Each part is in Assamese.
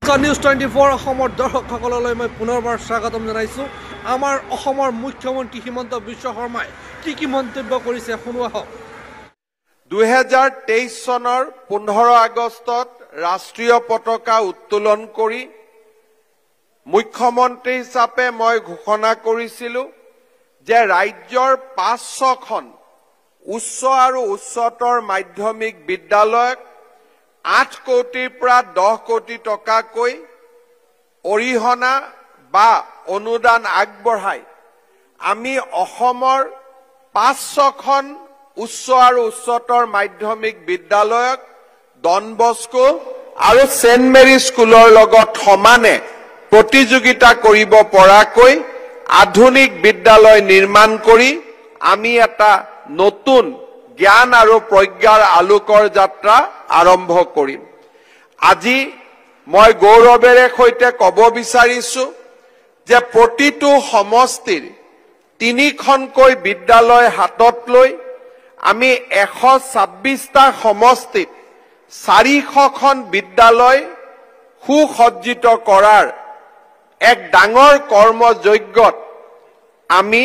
নিউজ 24 অসমৰ দৰ্শকসকললৈ মই পুনৰবাৰ স্বাগতম জনাইছোঁ। আমাৰ অসমৰ মুখ্যমন্ত্ৰী হিমন্ত বিশ্ব শৰ্মাই কি কি মন্তব্য কৰিছে শুনোৱা হওক। 2023 চনৰ 15 আগষ্টত ৰাষ্ট্ৰীয় পতাকা উত্তোলন কৰি মুখ্যমন্ত্ৰী হিচাপে মই ঘোষণা কৰিছিলোঁ যে ৰাজ্যৰ 500খন উচ্চ আৰু উচ্চতৰ মাধ্যমিক বিদ্যালয়ক 8 কোটিৰ পৰা 10 কোটি টকাকৈ অৰিহণা বা অনুদান আগবঢ়াই আমি অসমৰ 500খন উচ্চ আৰু উচ্চতৰ মাধ্যমিক বিদ্যালয়ক ডন বস্কো আৰু ছেইণ্ট মেৰী স্কুলৰ লগত সমানে প্ৰতিযোগিতা কৰিব পৰাকৈ আধুনিক বিদ্যালয় নিৰ্মাণ কৰি আমি এটা নতুন জ্ঞান আৰু প্ৰজ্ঞাৰ আলোকৰ যাত্ৰা আৰম্ভ কৰিম। আজি মই গৌৰৱেৰে সৈতে ক'ব বিচাৰিছো যে প্ৰতিটো সমষ্টিৰ 3খনকৈ বিদ্যালয় হাতত লৈ আমি 126টা সমষ্টিত 400খন বিদ্যালয় সুসজ্জিত কৰাৰ এক ডাঙৰ কৰ্মযজ্ঞত আমি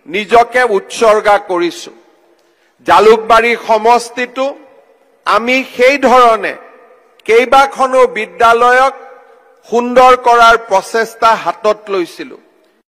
নিজকে উৎসৰ্গা কৰিছো। জালুকবাৰী সমষ্টিটো আমি সেই ধৰণে কেইবাখনো বিদ্যালয়ক সুন্দৰ কৰাৰ প্ৰচেষ্টা হাতত লৈছিলো।